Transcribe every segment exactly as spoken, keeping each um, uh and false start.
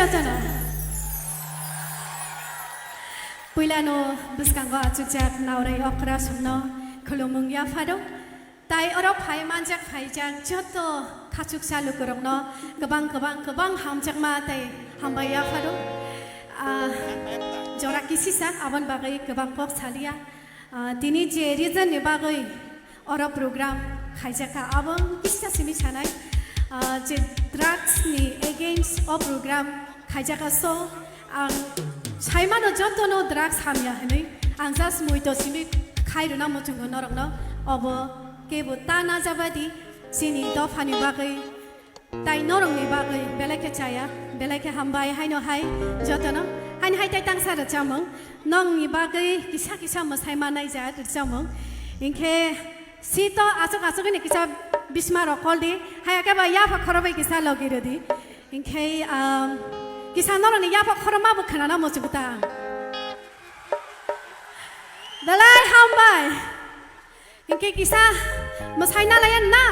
Jotono. Puilano bwskango achukjak Naorai okra songno khulumung yapharo. Tai oro phai manjak phaijak joto khachuksa lukurokno kwbang kwbang kwbang hamjakma tei hambai yapharo. Ah, jora kisisa aboni bagwi kwbang kok saliya. Ah, tini je reason ni bagwi oro program khaijak kha, abo kisa simi sanai, ah, je drugs ni against o program khaijak kha. So, ang saimano jotono drugs hamya hinwi, ang just muito simi khai rwna muchungo norokno, obo kebo ta najabadi chini dophani bagwi. Tai norokni bagwi belai khe chaya, belai khe hambai haino hai jotono. Haino hai tai tangsa rwchamung. Nongni bagwi kisa kisa mwsai manai ja rwchamung. Hinkhe si to aswk aswk hwnwi kisa bisma rok kol di. Hai khe ba yapha khoro bai kisa logi rwdi. Hinkhe, um, kisa norokni yapha khoro ma bo khwnana muchungo ta ang. Belai hambai. Hinkhe kisa mwsai na laiya na?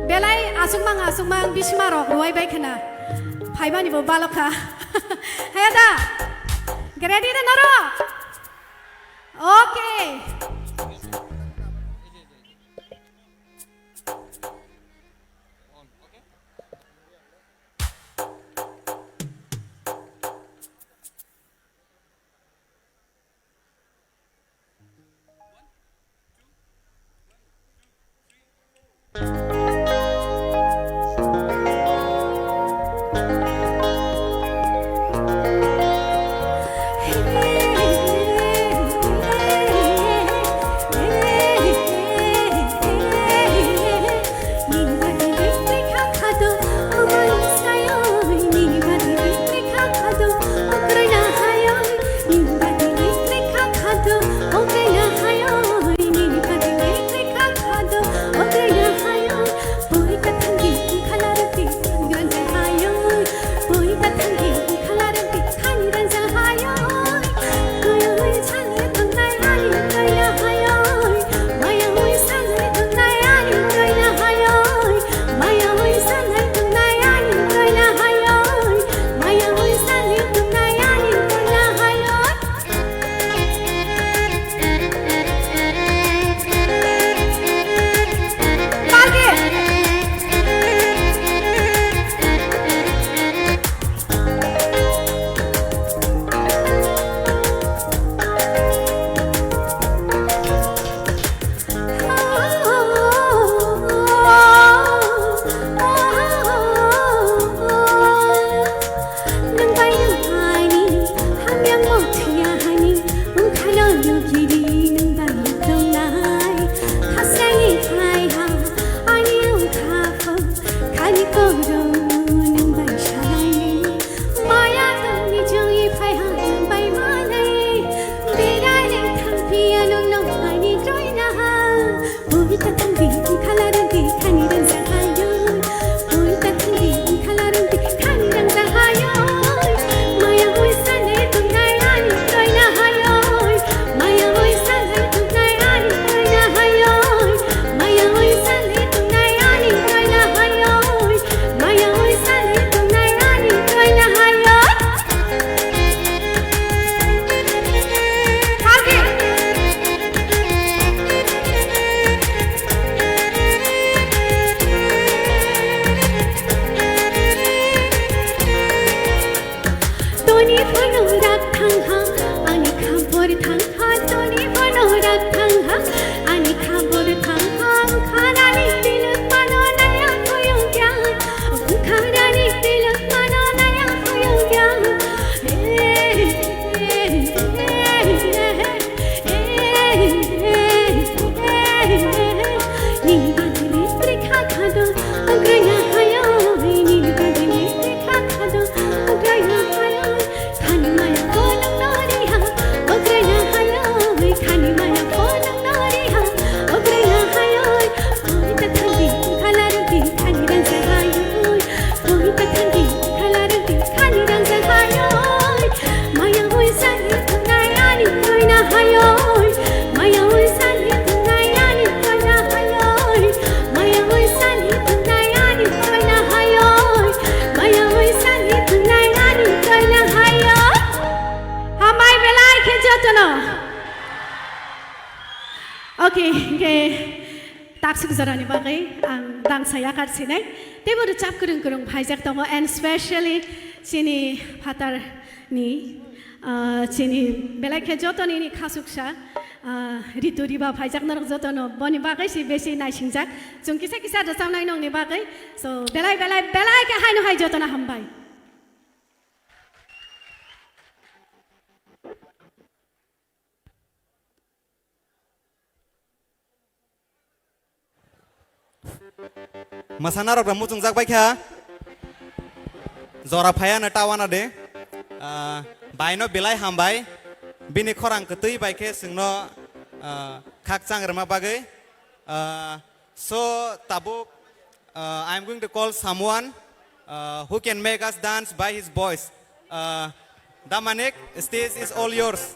Belai aswkmang aswkmang bisma rok ruwai bai khna. Phaimani bo balok kha. Haya da? Ready da norok? Okay. Toni phano rak thangha, ani khabor thangha, toni phano rak thangha, ani khabor thangha, kharani pilak mano naya koyong kya, kharani pilak mano naya koyong kya. Aksuk jorani bagwi ang dangsa yakar sinai. Teibo rwchap kwrwng kwrwng phaijak tongo, and specially chini phatar ni, ah, chini belai khe joto nini khasuksa, ah, Ritu Riba phaijak norok jotono boni bagwi si besi naisingjak. Chwng kisa kisa rwchapnai nongni bagwi. So belai belai belai khe haino hai jotono hambai. Mwsanarok bai muchungjak bai kha. Jora phaiya no tawana de. Ah, baino belai hambai. Bini khorang kwtwi bai khe chwngno, ah, khakchang rwma bagwi. Ah, so tabuk, ah, I am going to call someone, ah, who can make us dance by his voice. Uh, Damanik, stage is all yours.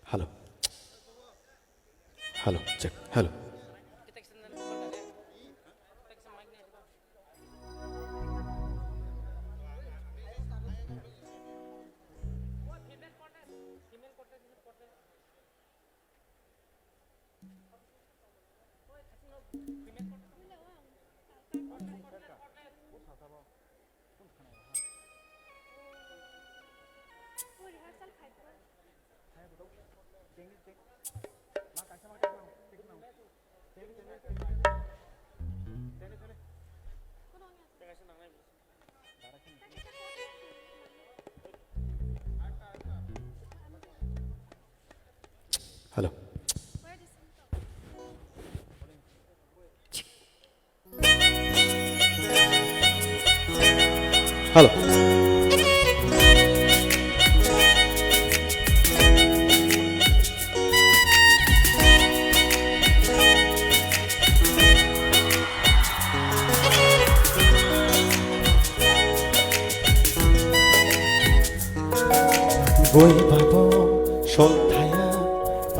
Hello. Hello, check. Hello. Hello. Hello. Boi babo sol thaya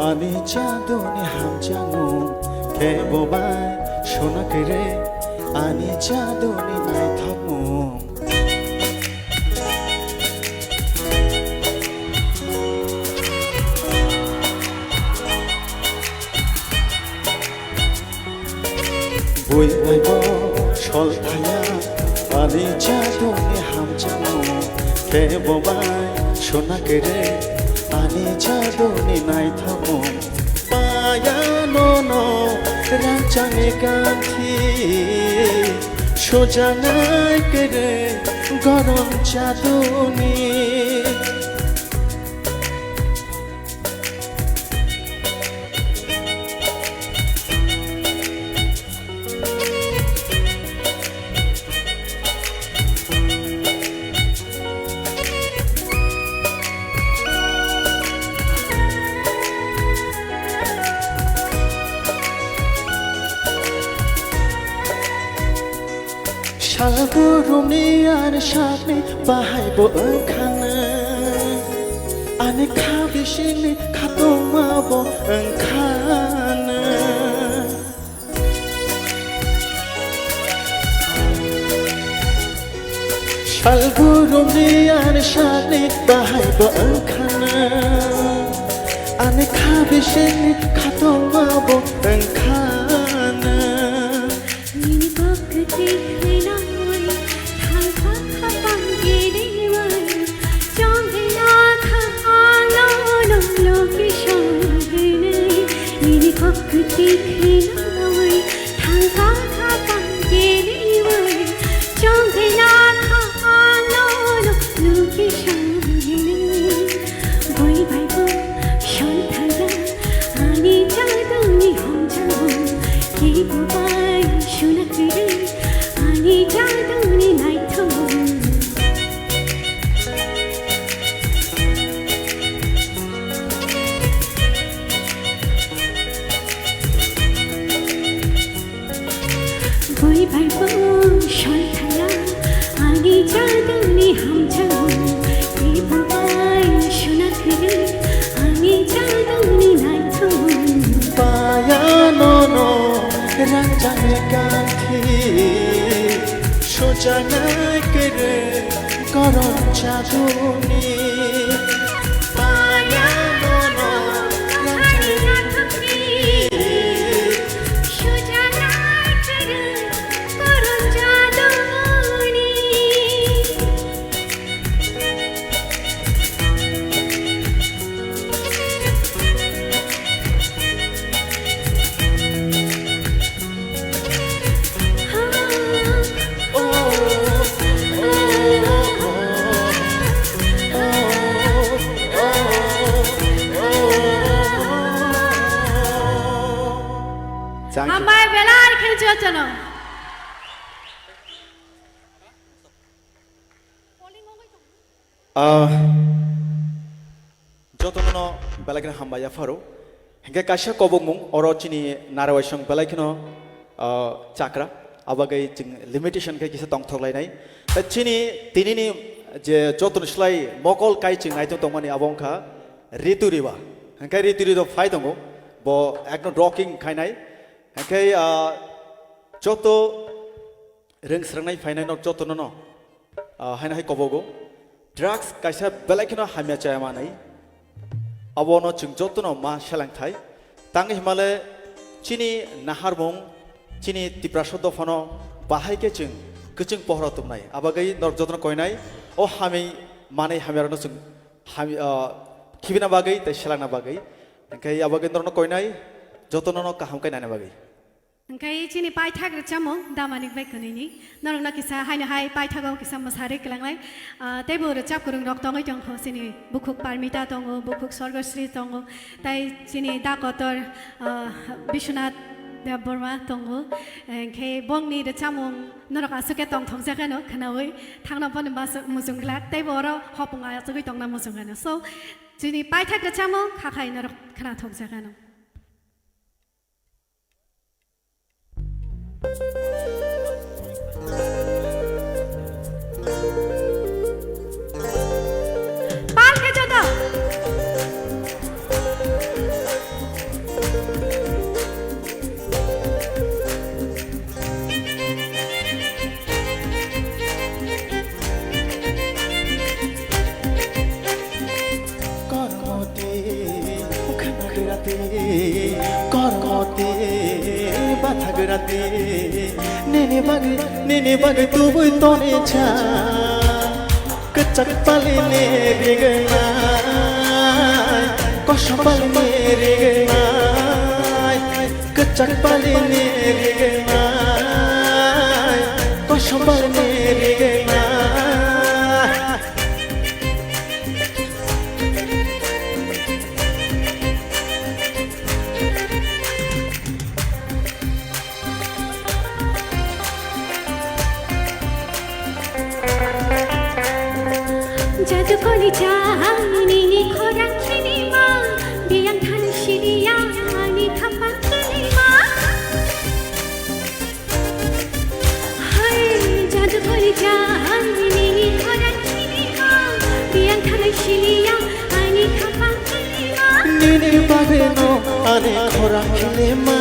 ani jaduni hamjakmung, khe bo bai sona kere ani jaduni naithokmung. Bui bai bo sol thaya ani jaduni hamjakmung, khe bo bai sona kere ani jaduni naithokmung. Paya nono rangchakni kanthi, sojanai kere gorom jaduni. Salburumni ani sakni bahai bo wngkhana, ani kha bisingni khatungma bo wngkhana. Salburumni ani sakni bahai bo wngkhana, ani kha bisingni khatungma bo wngkhana. Nini kok kwtwi khwlaui, thangkha khapang kiriui, chongwi nakha ano nung location hwnwi. Nini kok kwtwi khwlaui, thangkha khapang kiriui, chongwi nakha ano nung location hwnwi. Boi bai bo son thaya, ani jaduni hamjakmung, kebo bai sona kere, ani jaduni naithokmung. Janai kwrwi koron chaduni paya mono rajai Hambai belai khe jotono. Ah, jotono belai kheno hambai yapharo. Hinkhe kaisa kobokmung oro chini narwai song belai kheno, ah, chakra. Abagwi chwng limitation khe kisa tongthok lainai. Tei chini tinini je jotono slai mokol kai chwng naitong tongmani abo wngkha Ritu Riba. Hinkhe Ritu Riba phai tongo. Bo ekno rocking khainai. Hinkhe, ah, joto rwng swrwngnai phainai nok jotono no, ah, haino hai kobogo. Drugs kaisa belai kheno hamya chaya manwi. Abono chwng jotono ma selengthai. Tang himale chini naharmung, chini Tiprasa dophano bahai khe chwng kwchwng pohoro tubnai. Abagwi norok jotono koinai o hamwi manwi hamyarokno chwng hamya, ah, khibina bagwi tei selengna bagwi. Hinkhe abagwi norokno koinai jotono no kaham khe naina bagwi. Hwnkhe chini paithak rwchapmung damani bai kwnwini norokno kisa haino hai paithago kisa mwsarwi kwlangnai. Ah, teibo rwchap kwrwng rok tongwi tongkho chini bukhuk Parmita tongo, bukhuk Sorgosri tongo, tei chini da kotor, ah, Biswanath Debbarma tongo. Hwnkhe bongni rwchapmung norok aswk khe tongthokjak hwno khwnaui thangna phano mas-, muchung glak, teibo oro hopung achugwi tongna muchung hwno. So, chini paithak rwchapmung khakhai norok khwnathokjak hwno. Pal khe joto. Kormo te, ukhana grate, kormo te, batha grate, nini bagwi, nini bagwi tubui toni cha. Kwchak pali ni rignai, kosom pali ni rignai, kwchak pali ni rignai, kosom pali ni rignai. Jadu koli jahai nini khorang khini ma, biyang than siriya ani khapang khini ma. Hai, jadu koli jahai nini khorang khini ma, biyang than siriya ani khapang khini ma. Nini bagwi no ani khorang khini ma.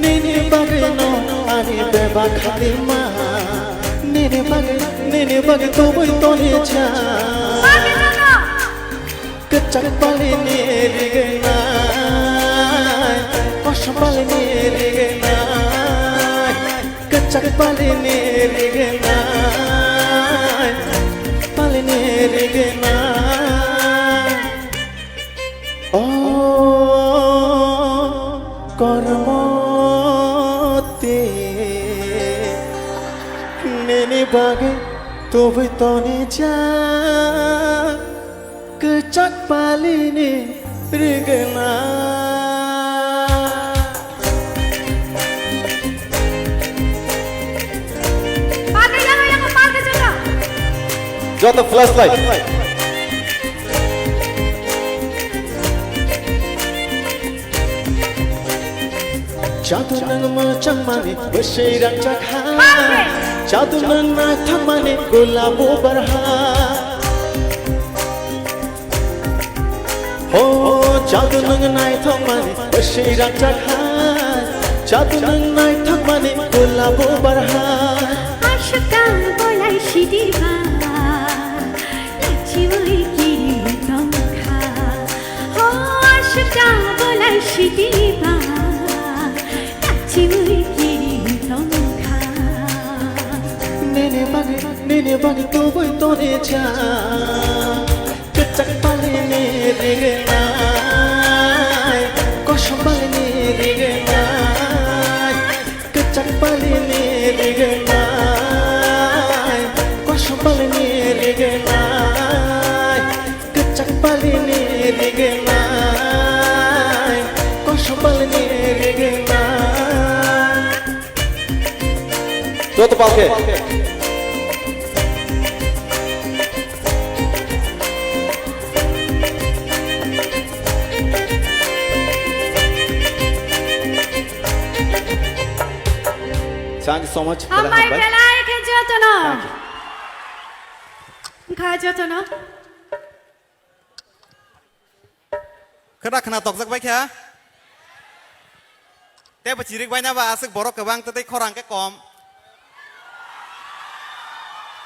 Nini bagwi no ani bebak khali ma. Nini bagwi, nini bagwi tubui toni cha. Kwchak pali ni rignai, kosom pali ni rignai, kwchak pali ni rignai, pali ni rignai. O kormo te, nini bagwi tubui toni cha, kwchak pali ni rigna. Joto flashlight. Jadu nwng mwchangmani bwswi rangchak ha. Jadu nwng naithokmani gulabu barha. O jadu nwng naithokmani bwswi rangchak ha. Jadu nwng naithokmani gulabu barha. Aswk ta bolai sidi ba, nachiwi kiri tongkha. Ho, aswk ta bolai sidi ba, nachiwi kiri tongkha. Nini bagwi, nini bagwi tubui toni cha. Kwchak palini rignai, kosom palini rignai, kwchak palini rignai, kosom palini rignai, kwchak palini rignai, kosom palini rignai. Joto palke. Thank you so much. Belai hambai, hambai. Belai khe jotono. Thank you. Wngkha jotono. Khwna khwna tokjak bai kha. Tei bo chirik bai na ba aswk borok kwbang tei khorang khe kom.